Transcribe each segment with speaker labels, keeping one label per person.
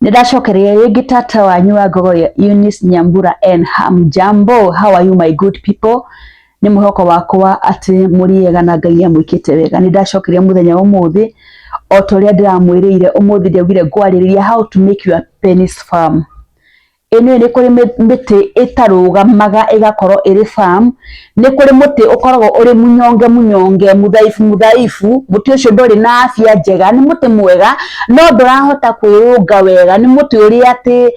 Speaker 1: Nĩ ndacokereria rĩngĩ tata wanyu wa Ngogoyo Eunice Nyambura and hamjambo, how are you my good people? Nĩ mwĩhoko wakwa atĩ mũrĩ ega na Ngai amwĩkĩte wega. Nĩ ndacokeria mũthenya wa ũmũthĩ o ta ũrĩa ndĩramwĩrĩire. Ũmũthĩ ndaugire ngwarĩrĩria how to make your penis firm. Ĩĩ nĩ kũrĩ mĩtĩ ĩtarũgamaga ĩgakorwo ĩrĩ firm, nĩ kũrĩ mũtĩ ũkoragwo ũrĩ mũnyonge mũnyonge, mũthaifu mũthaifu, mũtĩ ũcio ndũrĩ na afya njega, nĩ mũtĩ mwega no ndũrahota kwĩrũnga wega, nĩ mũtĩ ũrĩa atĩ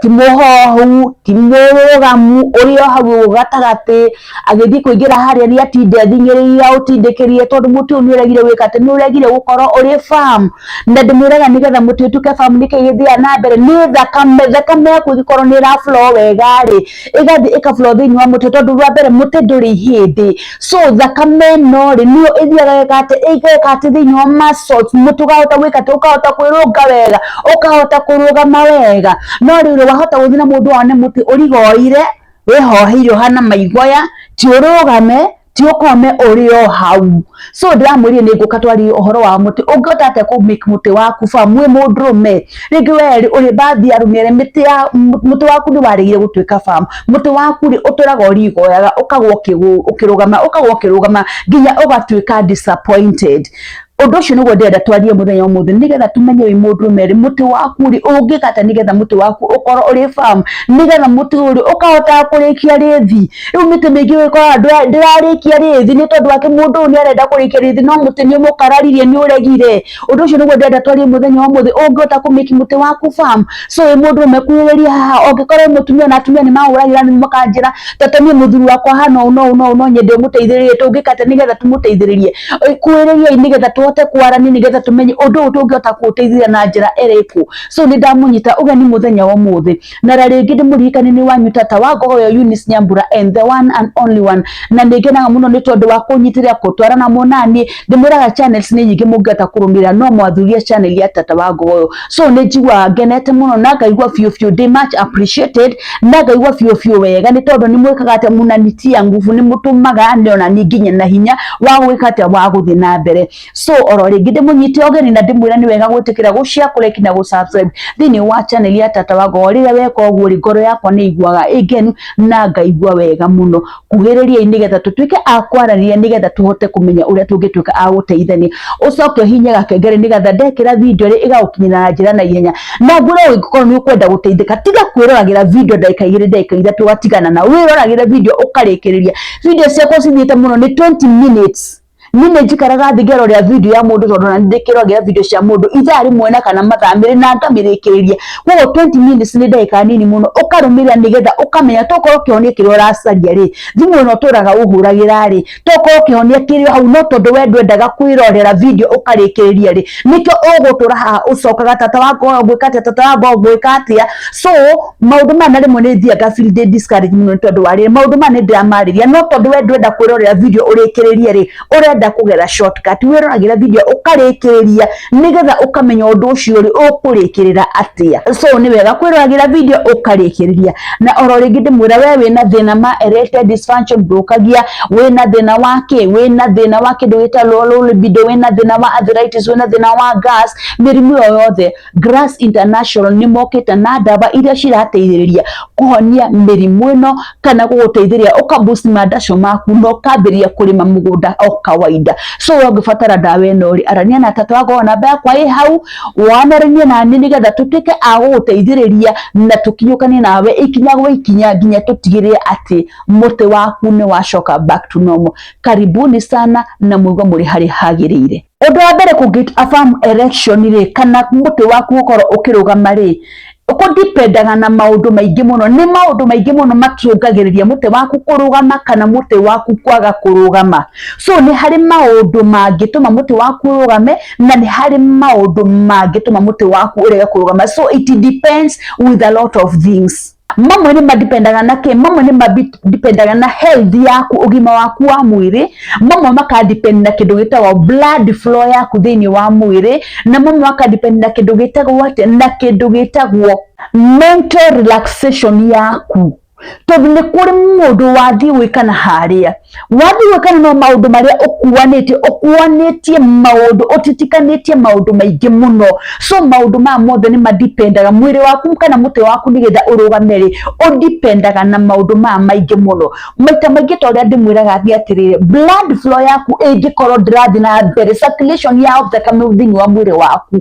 Speaker 1: ti mũhohu, ti mũrũgamu, ũrĩ o hau gatagatĩ, agĩthiĩ kũingĩra harĩa nĩ atinda athing'ĩrĩirie aũtindĩkĩrĩrie tondũ mũtĩ ũyũ nĩ ũregire gwĩka atĩ, nĩ ũregire gũkorwo ũrĩ firm. Na ndĩmwĩraga nĩgetha mũtĩ ũtuĩke firm nĩkĩ gĩthiaga na mbere, nĩ thakame, thakame yaku ĩngĩkorwo nĩ ĩra flow wega rĩ, ĩgathiĩ ĩka flow thĩinĩ wa mũtĩ, tondũ wa mbere mũtĩ ndũrĩ ihĩndĩ, so thakame ĩno rĩ, nĩyo ĩthiaga ĩgeka atĩ, ĩgeka atĩ thĩinĩ wa muscles, mũtĩ ũkahota gwĩka atĩ, ũkahota kwĩrũnga wega, ũkahota kũrũgama wega. No rĩu rĩ, wahota gũthiĩ na mũndũ wone mũtĩ ũrigoire, wĩhoheire ũhana maigoya, ti ũrũgame, ti ũkome, ũrĩ o hau. So ndĩramwĩrire nĩ ngũka twarie ũhoro wa mũtĩ, ũngĩhota atĩa kũ make mũtĩ waku firm wĩ mũndũrũme. Rĩngĩ we rĩ, ũrĩ bathi ya arũme arĩa mĩtĩ ya mũtĩ waku nĩ waregire gũtuĩka firm, mũtĩ waku rĩ, ũtũraga ũrigoyaga, ũkagwa ũkĩrũgama, ũkagwa ũkĩrũgama nginya ũgatuĩka disappointed. Ũndũ ũcio nĩguo ndĩrenda twarie mũthenya ũmũthĩ, nĩgetha tũmenye wĩ mũndũrũme rĩ, mũtĩ waku rĩ, ũngĩka atĩa nĩgetha mũtĩ waku ũkorwo ũrĩ firm, nĩgetha mũtĩ ũyũ rĩ, ũkahota kũrĩkia rĩthi. Rĩu mĩtĩ mĩingĩ ũgĩkoraga ndĩrarĩkia rĩthi nĩ tondũ wake mũndũ ũyũ nĩ arenda kũrĩkia rĩthi no mũtĩ nĩ ũmũkararirie, nĩ ũregire. Ũndũ ũcio nĩguo ndĩrenda twarie mũthenya wa ũmũthĩ, ũngĩhota kũ make mũtĩ waku firm. So wĩ mũndũrũme kuhĩrĩria haha, ũngĩkorwo wĩ mũtumia, na atumia nĩ mahũragĩra thimũ makanjĩra, tata niĩ mũthuri wakwa hana ũũ na ũũ na ũũ, no nyende ũmũteithĩrĩrie, tũngĩka atĩa nĩgetha tũmũteithĩrĩrie? Kuhĩrĩriai nĩgetha tũhote kwarania, nĩgetha tũmenye ũndũ ũyũ tũngĩhota kũũteithĩrĩria na njĩra ĩrĩkũ. So nĩ ndamũnyita ũgeni mũthenya wa ũmũthĩ, na rĩngĩ ndĩmũririkanie nĩ wanyu tata wa Ngogoyo Eunice Nyambura and the one and only one. Na nĩ ngenaga mũno nĩ tondũ wa kũnyitĩrĩra kũtwarana mũnani. Ndĩmwĩraga channels nĩ nyingĩ mũngĩhota kũrũmĩrĩra, no mwathuria channel ya tata wa Ngogoyo. So nĩ njiguaga ngenete mũno na ngaigua biũ biũ ndĩ much appreciated, na ngaigua biũ biũ wega nĩ tondũ nĩ mwĩkaga atĩa, mũnanitia nguvu, nĩ mũtũmaga ona niĩ nginye na hinya wa gwĩka atĩa, wa gũthiĩ na mbere. So oro rĩngĩ ndĩmũnyite ũgeni na ndĩmwĩra nĩ wega gwĩtĩkĩra gũ share, kũ like na gũ subscribe thĩinĩ wa channel ya tata wa Ngogoyo. Rĩrĩa weka ũguo rĩ, ngoro yakwa nĩ iguaga ĩ ngenu na ngaigua wega mũno. Kuhĩrĩriai nĩgetha tũtuĩke a kwaranĩria, nĩgetha tũhote kũmenya ũrĩa tũngĩtuĩka a gũteithania. Ũcoke ũhihinye gakengere nĩgetha ndekĩra video rĩ, ĩgagũkinyĩra na njĩra na ihenya. Na ngwĩre ũngĩkorwo nĩ ũkwenda gũteithĩka, tiga kwĩroragĩra video ndagĩka 2, ndagĩka 3, ũgatigana na wĩroragĩre video ũkarĩkĩrĩria. Video ciakwa cithiĩte mũno nĩ 20 minutes. Niĩ nĩ njikaraga thĩ ngerorera video ya mũndũ, tondũ ona nĩ ndĩkĩroragĩra video cia mũndũ ithaa rĩmwe na kana mathaa 2 na ngamĩrĩkĩrĩria. Koguo 20 minutes nĩ ndagĩka nini mũno, ũkarũmĩrĩra nĩgetha ũkamenya tokorwo kĩhonia kĩrĩa ũracaria rĩ, thimũ ĩno ũtũraga ũhũragĩra rĩ, tokorwo kĩhonia kĩrĩ o hau, no tondũ we ndwendaga kwĩrorera video ũkarĩkĩrĩria rĩ, nĩkĩo ũgũtũra haha ũcokaga, tata wa Ngogoyo ngwĩka atĩa, tata wa Ngogoyo ngwĩka atĩa? So maũndũ maya na rĩmwe nĩ thiaga feel ndĩ discouraged mũno nĩ tondũ wa rĩrĩ, maũndũ maya nĩ ndĩramarĩria, no tondũ we ndwenda kwĩrorera video ũrĩkĩrĩrie rĩ, ũrenda kũgera shortcut. Wĩroragĩra video ũkarĩkĩrĩria nĩgetha ũkamenya ũndũ ũcio rĩ, ũkũrĩkĩrĩra atĩa. So nĩ wega kwĩroragĩra video ũkarĩkĩrĩria. Na oro rĩngĩ ndĩmwĩra we wĩna thĩna ma erectile dysfunction, ndũkagia wĩna thĩna wa kĩ, wĩna thĩna wa kĩndũ gĩtagwo low libido, wĩna thĩna wa arthritis, wĩna thĩna wa gas, mĩrimũ ĩyo yothe, Grass International nĩ mokĩte na ndawa iria cirateithĩrĩria kũhonia mĩrimũ ĩno kana gũgũteithĩrĩria ũka boost mandaco maku na ũkambĩrĩria kũrĩma mũgũnda o kawaida. So we ũngĩbatara ndawa ĩno rĩ, arania na tata wa Ngogoyo, namba yakwa ĩ hau, wanaranie nani nĩgetha tũtuĩke a gũgũteithĩrĩria na tũkinyũkanie nawe ikinya gwa ikinya nginya tũtigĩrĩre atĩ mũtĩ waku nĩ wacoka back to normal. Karibuni sana na mũigua mũrĩ harĩa hagĩrĩire. Ũndũ wa mbere, kũ get a firm erection rĩ, kana mũtĩ waku gũkorwo ũkĩrũgama rĩ, kũdipendaga na maũndũ maingĩ mũno. Nĩ maũndũ maingĩ mũno macũngagĩrĩria mũtĩ waku kũrũgama kana mũtĩ waku kwaga kũrũgama. So nĩ harĩ maũndũ mangĩtũma mũtĩ waku ũrũgame na nĩ harĩ maũndũ mangĩtũma mũtĩ waku ũrege kũrũgama. So it depends with a lot of things. Mamwe nĩ madipendaga na kĩ? Mamwe nĩ madipendaga na health yaku, ũgima waku wa mwĩrĩ. Mamwe makadepend na kĩndũ gĩtagwo blood flow yaku thĩinĩ wa mwĩrĩ, na mamwe makadepend na kĩndũ gĩtagwo atĩa, na kĩndũ gĩtagwo mental relaxation yaku. Tondu nĩ kũrĩ mũndũ wathiĩ gwĩkana harĩa wathiĩ gwĩkana no maũndũ marĩa ũkuanĩtie, ũkuanĩtie maũndũ, ũtitikanĩtie maũndũ maingĩ mũno. So maũndũ maya mothe nĩ madipendaga mwĩrĩ waku kana mũtĩ waku nĩgetha ũrũgame rĩ, ũdipendaga na maũndũ maya maingĩ mũno. Maita maingĩ ta ũrĩa ndĩmwĩraga atĩ atĩrĩrĩ, blood flow yaku ĩngĩkorwo ndĩrathiĩ na mbere, circulation ya thakame thĩinĩ wa mwĩrĩ waku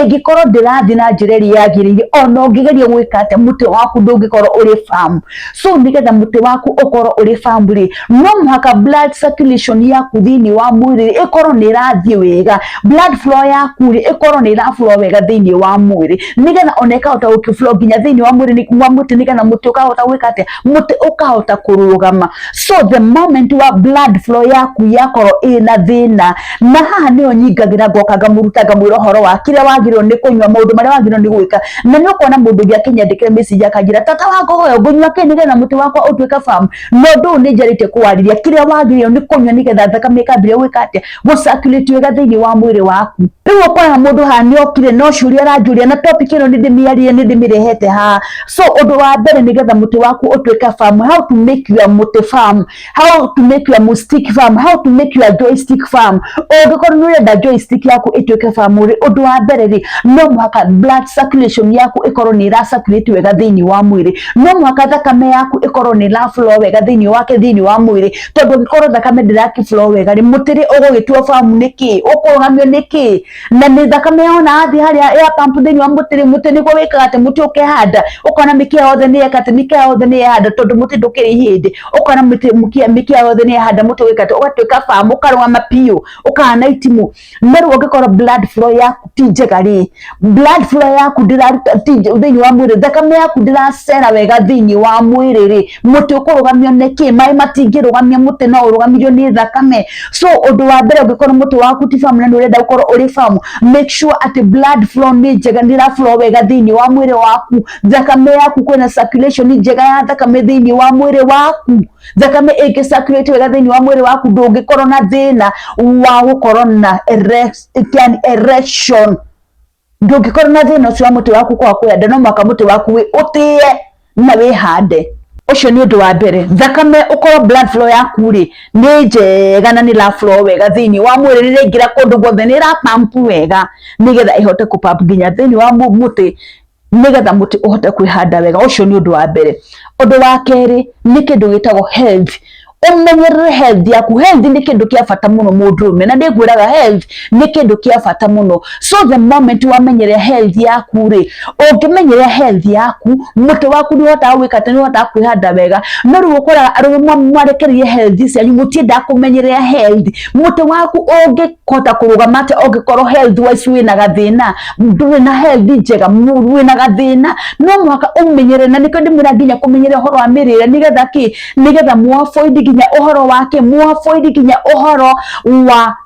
Speaker 1: ĩngĩkorwo ndĩrathiĩ na njĩra ĩrĩa yagĩrĩire, ona ũngĩgeria gwĩka atĩa, mũtĩ waku ndũngĩkorwo ũrĩ firm. So nĩgetha mũtĩ waku ũkorwo ũrĩ firm rĩ, no mũhaka blood circulation yaku thĩinĩ wa mwĩrĩ ĩkorwo nĩ ĩrathiĩ wega, blood flow yaku rĩ ĩkorwo nĩ ĩra flow wega thĩinĩ wa mwĩrĩ, nĩgetha ona ĩkahota gũkĩ flow nginya thĩinĩ wa mwĩrĩ wa mũtĩ, nĩgetha mũtĩ ũkahota gwĩka atĩa, mũtĩ ũkahota kũrũgama. So the moment wa blood flow yaku yakorwo ĩna thĩna, na haha nĩho nyingagĩra ngoka ngamũruta ngamwĩra ũhoro wa kĩrĩa wagĩrĩirwo nĩ kũnyua, maũndũ marĩa wagĩrĩirwo nĩ gwĩka. Na nĩ ũkuona mũndũ ũngĩ akĩnyandĩkĩra message akanjĩra, tata wa ngogoyo ngũnyua kĩ nĩgetha mũtĩ wakwa ũtuĩke firm? Na ũndũ ũyũ nĩ njarĩtie kũwarĩria kĩrĩa wagĩrĩirwo nĩ kũnyua nĩgetha thakame ĩkambĩrĩria gwĩka atĩa, gũ circulate wega thĩinĩ wa mwĩrĩ waku. Rĩu ũkoraga mũndũ haha nĩ okire no ciũria aranjũria, na topic ĩno nĩ ndĩmĩaririe, nĩ ndĩmĩrehete haha. So ũndũ wa mbere nĩgetha mũtĩ waku ũtuĩke firm, how to make your mũtĩ firm, how to make your stick firm, how to make your joystick firm. Ũngĩkorwo nĩ ũrenda joystick yaku ĩtuĩke firm rĩ, ũndũ wa mbere rĩ, no mũhaka blood circulation yaku ĩkorwo nĩ ĩra circulate wega thĩinĩ wa mwĩrĩ. No mũhaka thakame yaku ĩkorwo nĩ ĩra flow wega thĩinĩ wake, thĩinĩ wa mwĩrĩ, tondũ ũngĩkorwo thakame ndĩrakĩ flow wega rĩ, mũtĩ rĩ ũgũgĩtua firm nĩkĩ? Ũkũrũgamio nĩkĩ? Na nĩ thakame yona athiĩ harĩa ya pump thĩinĩ wa mũtĩ rĩ, mũtĩ nĩguo wĩkaga atĩ mũtĩ ũkehanda, ũkona mĩkiha yothe nĩ yeka atĩ mĩkiha yothe nĩ yehanda, tondũ mũtĩ ndũkĩrĩ ihĩndĩ. Ũkona mĩkiha yothe nĩ yehanda, mũtĩ ũgĩka atĩ ũgatuĩka firm, ũkarũgama biũ, ũkahana itimũ. No rĩu ũngĩkorwo blood flow yaku ti njega rĩ, blood flow yaku ndĩraruta thĩinĩ wa mwĩrĩ, thakame yaku ndĩracera wega thĩinĩ wa mwĩrĩ rĩ, mũtĩ ũkũrũgamio nĩkĩ? Maĩ matingĩrũgamia mũtĩ, no ũrũgamirio nĩ thakame. So ũndũ wa mbere, ũngĩkorwo mũtĩ waku ti firm na nĩ ũrenda gũkorwo ũrĩ firm, make sure atĩ blood flow nĩ njega, nĩ ĩra flow wega thĩinĩ wa mwĩrĩ waku, thakame yaku kwĩna circulation njega ya thakame thĩinĩ wa mwĩrĩ waku. Thakame ĩngĩ circulate wega thĩinĩ wa mwĩrĩ waku, ndũngĩkorwo na thĩna wa gũkorwo na erection, ndũngĩkorwo na thĩna ũcio wa mũtĩ waku kwaga kwĩhanda. No mũhaka mũtĩ waku ũtĩe na wĩhande. Ũcio nĩ ũndũ wa mbere. Thakame ũkorwo blood flow yaku rĩ nĩ njega na nĩ ĩra flow wega thĩinĩ wa mwĩrĩ, nĩ ĩraingĩra kũndũ guothe, nĩ ĩra pump wega, nĩgetha ĩhote kũ pump nginya thĩinĩ wa mũtĩ, nĩgetha mũtĩ ũhote kwĩhanda wega. Ũcio nĩ ũndũ wa mbere. Ũndũ wa kerĩ nĩ kĩndũ gĩtagwo health. Ũmenyerere health yaku. Health nĩ kĩndũ kĩa bata mũno, mũndũrũme, na nĩngwĩraga health nĩ kĩndũ kĩa bata mũno. So the moment wamenyerera health yaku rĩ, ũngĩmenyerera health yaku, mũtĩ waku nĩ ũhotaga gwĩka atĩ nĩ ũhotaga kwĩhanda wega. No rĩu ũkoraga arũme mwarekereirie health cianyu, mũtiendaga kũmenyerera health. Mũtĩ waku ũngĩhota kũrũgama atĩa ũngĩkorwo health wise wĩna gathĩna, ndũrĩ na health njega, wĩna gathĩna? No mũhaka ũmenyerere, na nĩkĩo ndĩmwĩra nginya kũmenyerera ũhoro wa mĩrĩre. Nĩgetha kĩ? Nĩgetha mũ avoid nginya ũhoro wa kĩ? Mũ avoid nginya ũhoro wa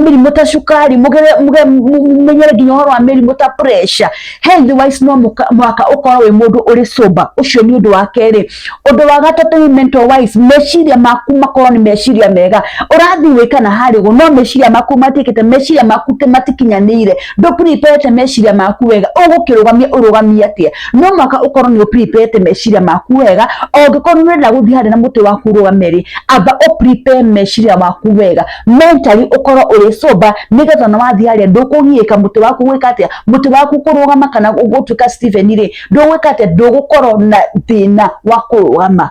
Speaker 1: mĩrimũ ta cukari, mũmenyere nginya ũhoro wa mĩrimũ ta pressure. Health wise no mũhaka ũkorwo wĩ mũndũ ũrĩ sober. Ũcio nĩ ũndũ wa kerĩ. Ũndũ wa gatatũ nĩ mental wise, meciria maku makorwo nĩ meciria mega. Ũrathiĩ gwĩka na harĩa ũguo, no meciria maku matiĩkĩte, meciria maku matikinyanĩire, ndũ prepare meciria maku wega, ũgũkĩrũgamia ũrũgamie atĩa? No mũhaka ũkorwo nĩ ũ prepare meciria maku wega. Ũngĩkorwo nĩ ũrenda gũthiĩ harĩa na mũtĩ waku ũrũgame rĩ, amba ũ prepare meciria maku wega, mentally ũkorwo ũrĩ sober, nĩgetha ona wathiĩ harĩa ndũkũgiĩka mũtĩ waku gwĩka atĩa, mũtĩ waku kũrũgama kana gũtuĩka Stephen rĩ, ndũgwĩka atĩa, ndũgũkorwo na thĩna wa kũrũgama.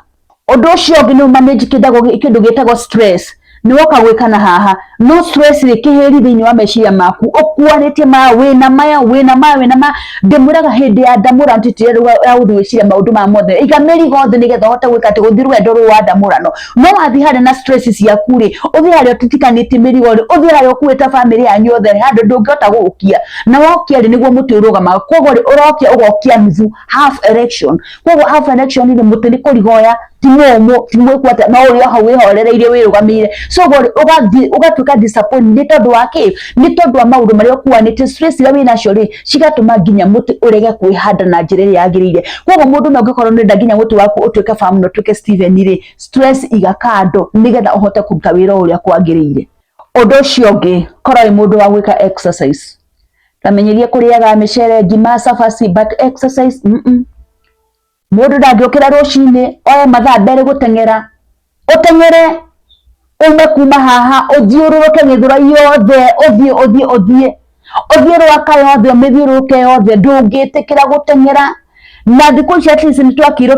Speaker 1: Ũndũ ũcio ũngĩ nĩ manage kĩndũ gĩtagwo stress. Nĩ woka gwĩka na haha no stress rĩ, kĩhĩri thĩinĩ wa meciria maku, ũkuanĩtie maya, wĩna maya, wĩna maya, wĩna maya. Ndĩmwĩraga hĩndĩ ya ndamũrano ti ya gũthiĩ gwĩciria maũndũ maya mothe. Iga mĩrigo thĩ nĩgetha ũhote gwĩka atĩ gũthiĩ rwendo rũu wa ndamũrano. No wathiĩ harĩa na stress ciaku rĩ, ũthiĩ harĩa ũtitikanĩtie mĩrigo rĩ, ũthiĩ harĩa ũkuĩte bamĩrĩ yanyu yothe rĩ, handũ ndũngĩhota gũũkia, na wokia rĩ, nĩguo mũtĩ ũrũgamaga. Koguo rĩ, ũrokia ũgokia nuthu, half erection. Koguo half erection rĩ, mũtĩ nĩ kũrigoya, ti mũmũ, ti mwĩku atĩa, no ũrĩ o hau wĩhorereirie, wĩrũgamĩire. So ũguo rĩ, ũgathiĩ ũgatuĩka disappoint. Nĩ tondũ wa kĩ? Nĩ tondũ wa maũndũ marĩa ũkuanĩtie, stress iria wĩnacio rĩ, cigatũma nginya mũtĩ ũrege kwĩhanda na njĩra ĩrĩa yagĩrĩire. Koguo mũndũ no ũngĩkorwo nĩ ũrenda nginya mũtĩ waku ũtuĩke firm na ũtuĩke Steven rĩ, stress iga kando nĩgetha ũhote kũruta wĩra ũrĩa kwagĩrĩire. Ũndũ ũcio ũngĩ, korwo wĩ mũndũ wa gwĩka exercise. Tamenyerie kũrĩaga mĩcere, ngima, cabaci, but exercise. Mũndũ ndangĩũkĩra rũcinĩ oe mathaa mbere gũteng'era, ũteng'ere ume kuma haha ũthiũrũrũke Gĩthũrai yothe, ũthiĩ ũthiĩ ũthiĩ ũthiĩ Rwaka yothe, ũmĩthiũrũrũke yothe, ndũngĩtĩkĩra gũteng'era. Na thikũ ici at least nĩ twakĩirwo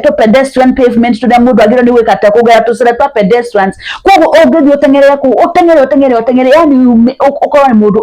Speaker 1: tũ pedestrian pavement tũrĩa mũndũ agĩrĩirwo nĩ gwĩka atĩa, kũgera tũcĩra twa pedestrians. Koguo ũngĩthiĩ ũteng'erere kũu, ũteng'ere ũteng'ere ũteng'ere, yani ũkorwo nĩ mũndũ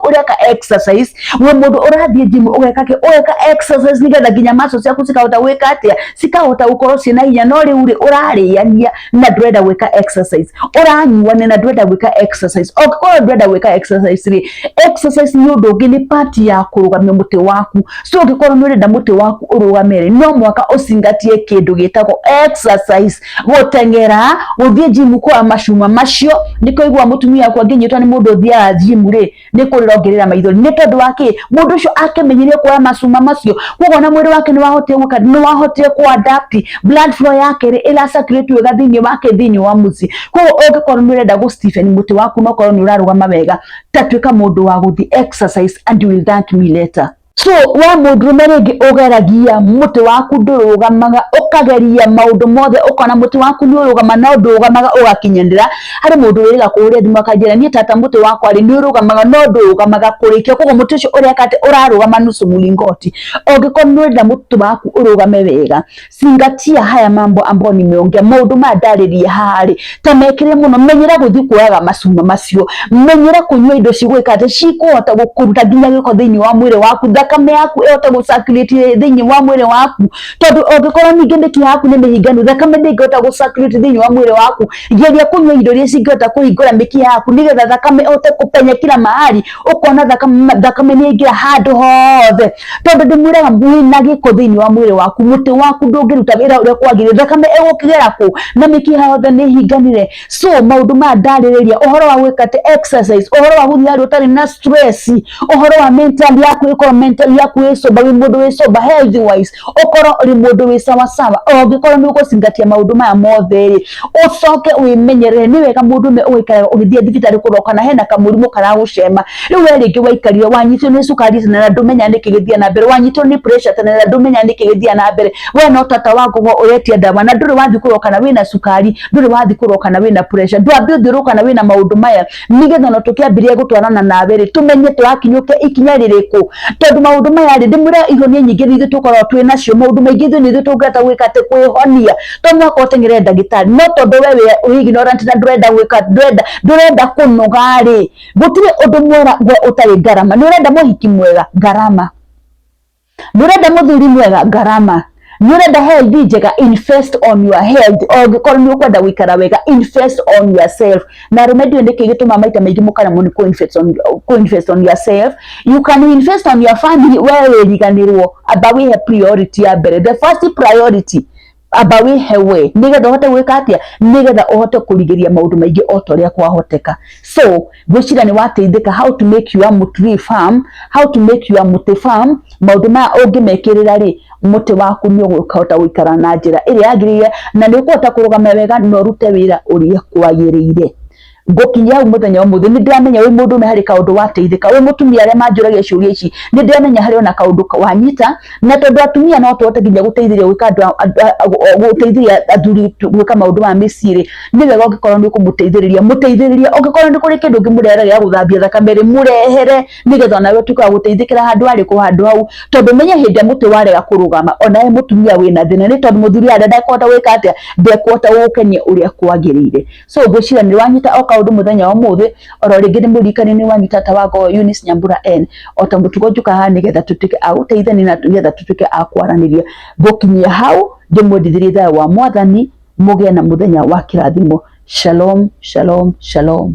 Speaker 1: ũreka exercise, wĩ mũndũ ũrathiĩ gym ũgeka kĩ, ũgeka exercise nĩgetha nginya muscles ciaku cikahota gwĩka atĩa, cikahota gũkorwo ciĩna hinya. No rĩu rĩ, ũrarĩania na ndũrenda gwĩka exercise, ũranyuania na ndũrenda gwĩka exercise. Ũngĩkorwo ndũrenda gwĩka exercise rĩ, exercise nĩ ũndũ ũngĩ, nĩ part ya kũrũgamia mũtĩ waku. So ũngĩkorwo nĩ ũrenda mũtĩ waku ũrũgame rĩ, no mũhaka ũcingatie kĩndũ gĩtagwo exercise, gũteng'era, gũthiĩ gym kuoya macuma macio. Nĩkĩo ũiguaga mũtumia waku angĩnyitwo nĩ mũndũ ũthiaga gym rĩ, nĩ kũrĩra ũngĩrĩra maithori. Nĩ tondũ wa kĩ? Mũndũ ũcio akĩmenyeria kuoya macuma macio, koguo ona mwĩrĩ wake nĩ wahotire gwĩka, nĩ wahotire kũ adapt, blood flow yake rĩ ĩra circulate wega thĩinĩ wake, thĩinĩ wa mũciĩ. Koguo ũngĩkorwo nĩ ũrenda gũ stiffen mũtĩ waku na ũkorwo nĩ ũrarũgama wega, ta tuĩka mũndũ wa gũthiĩ exercise and you will thank me later. So we mũndũrũme rĩngĩ ũgeragia mũtĩ waku ndũrũgamaga, ũkageria maũndũ mothe ũkona mũtĩ waku nĩ ũrũgama no ndũrũgamaga ũgakinyanĩra. Harĩ mũndũ wĩrĩga kũhũrĩra thimũ akanjĩra, niĩ tata mũtĩ wakwa rĩ nĩ ũrũgamaga no ndũrũgamaga kũrĩkia, koguo mũtĩ ũcio ũreka atĩ ũrarũgama nusu mlingoti. Ũngĩkorwo nĩ ũrenda mũtĩ waku ũrũgame wega, zingatia haya mambo ambayo nimeongea, maũndũ maya ndarĩria haha rĩ, ta mekĩre mũno. Menyera gũthiĩ kuoyaga macuma macio, menyera kũnyua indo cigwĩka atĩ cikũhota gũkũruta nginya gĩko thĩinĩ wa mwĩrĩ waku, thakame yaku ĩhote gũ circulate thĩinĩ wa mwĩrĩ waku, tondũ ũngĩkorwo ningĩ mĩkiha yaku nĩ mĩhinganu, thakame ndĩngĩhota gũ circulate thĩinĩ wa mwĩrĩ waku. Geria kũnyua indo iria cingĩhota kũhingũra mĩkiha yaku nĩgetha thakame ĩhote kũpenya kila mahali, ũkona thakame nĩ yaingĩra handũ hothe. Tondũ ndĩmwĩraga wĩna gĩko thĩinĩ wa mwĩrĩ waku, mũtĩ waku ndũngĩruta wĩra ũrĩa kwagĩrĩire, thakame ĩgũkĩgera kũ na mĩkiha yothe nĩ ĩhinganire. So maũndũ maya ndarĩrĩria, ũhoro wa gwĩka atĩ exercise, ũhoro wa gũthiĩ harĩa ũtarĩ na stress, ũhoro wa mental yaku ĩkorwo mental yaku ĩ sober, wĩ mũndũ wĩ sober health wise, ũkorwo ũrĩ mũndũ wĩ sawa sawa. Ũngĩkorwo nĩ ũgũcingatia maũndũ maya mothe rĩ, ũcoke wĩmenyerere. Nĩ wega mũndũ ũmwe ũgaikaraga ũgĩthiĩ thibitarĩ kũrora kana hena kamũrimũ karagũcema. Rĩu we rĩngĩ waikarire wanyitwo nĩ cukari tene na ndũmenya nĩkĩ gĩthiĩ na mbere, wanyitwo nĩ pressure tene na ndũmenya nĩkĩ gĩthiĩ na mbere, we no tata wa ngogo ũretia ndawa na ndũrĩ wathiĩ kũrora kana wĩna cukari, ndũrĩ wathiĩ kũrora kana wĩna pressure, ndwambe ũthiũrũrũka kana wĩna maũndũ maya, nĩgetha no tũkĩambĩrĩria gũtwarana nawe rĩ, tũmenye tũrakinyũkia ikinya rĩrĩkũ. Tondũ maũndũ maya rĩ, ndĩmwĩra ihonia nyingĩ nĩ ithuĩ tũkoragwo twĩ nacio, maũndũ maingĩ ithuĩ nĩ ithuĩ tũngĩhota gwĩka atĩ kwĩhonia, to mũhaka ũteng'ere ndagĩtarĩ. No tondũ we wĩ ignorant na ndũrenda gwĩka, ndũrenda kũnoga rĩ, gũtirĩ ũndũ mwega we ũtarĩ ngarama. Nĩ ũrenda mũhiki mwega, ngarama. Nĩ ũrenda mũthuri mwega, ngarama. Nĩ ũrenda health njega, invest on your health. Ũngĩkorwo nĩ ũkwenda gũikara wega, invest on yourself. Na arũme ndiũĩ nĩkĩ gĩtũmaga maita maingĩ mũkaremwo nĩ kũ invest on yourself. You can invest on your family, we wĩriganĩrwo, amba wĩhe priority ya mbere, the first priority amba wĩhe we, nĩgetha ũhote gwĩka atĩa, nĩgetha ũhote kũrigĩria maũndũ maingĩ o ta ũrĩa kwahoteka. So ngwĩciria nĩ wateithĩka how to make your mũtĩ firm, how to make your mũtĩ firm. Maũndũ maya ũngĩmekĩrĩra rĩ, mũtĩ waku nĩ ũgũhota gũikara na njĩra ĩrĩa yagĩrĩire na nĩ ũkũhota kũrũgama wega na ũrute wĩra ũrĩa kwagĩrĩire. Ngũkinyia hau mũthenya ũmũthĩ. Nĩ ndĩramenya wĩ mũndũ ũmwe harĩ kaũndũ wateithĩka, wĩ mũtumia arĩa manjũragia ciũria ici, nĩ ndĩramenya harĩ ona kaũndũ wanyita. Na tondũ atumia no tũhote nginya gũteithĩrĩria gwĩka andũ, gũteithĩrĩria athuri gwĩka maũndũ ma mĩciĩ rĩ, nĩ wega ũngĩkorwo nĩ ũkũmũteithĩrĩria, mũteithĩrĩrie. Ũngĩkorwo nĩ kũrĩ kĩndũ ũngĩmũrehera gĩa gũthambia thakame rĩ, mũrehere, nĩgetha onawe ũtuĩke wa gũteithĩkĩra handũ harĩkũ, handũ hau. Tondũ menye hĩndĩ ĩrĩa mũtĩ warega kũrũgama, onawe mũtumia wĩna thĩna, nĩ tondũ mũthuri harĩa ndekũhota gwĩka atĩa, ndekũhota gũgũkenia ũrĩa kwagĩrĩire. So ngwĩciria nĩ wanyita o kaũndũ mũthenya wa ũmũthĩ. Oro rĩngĩ nĩ mũririkanie nĩ wanyita ta wango Eunice Nyambura N, o ta mũtugo njuka haha nĩgetha tũtuĩke a gũteithania na nĩgetha tũtuĩke a kwaranĩria. Ngũkinyia hau, ndĩmwendithĩrie thayũ wa Mwathani, mũgĩe na mũthenya wa kĩrathimo. Shalom, shalom, shalom.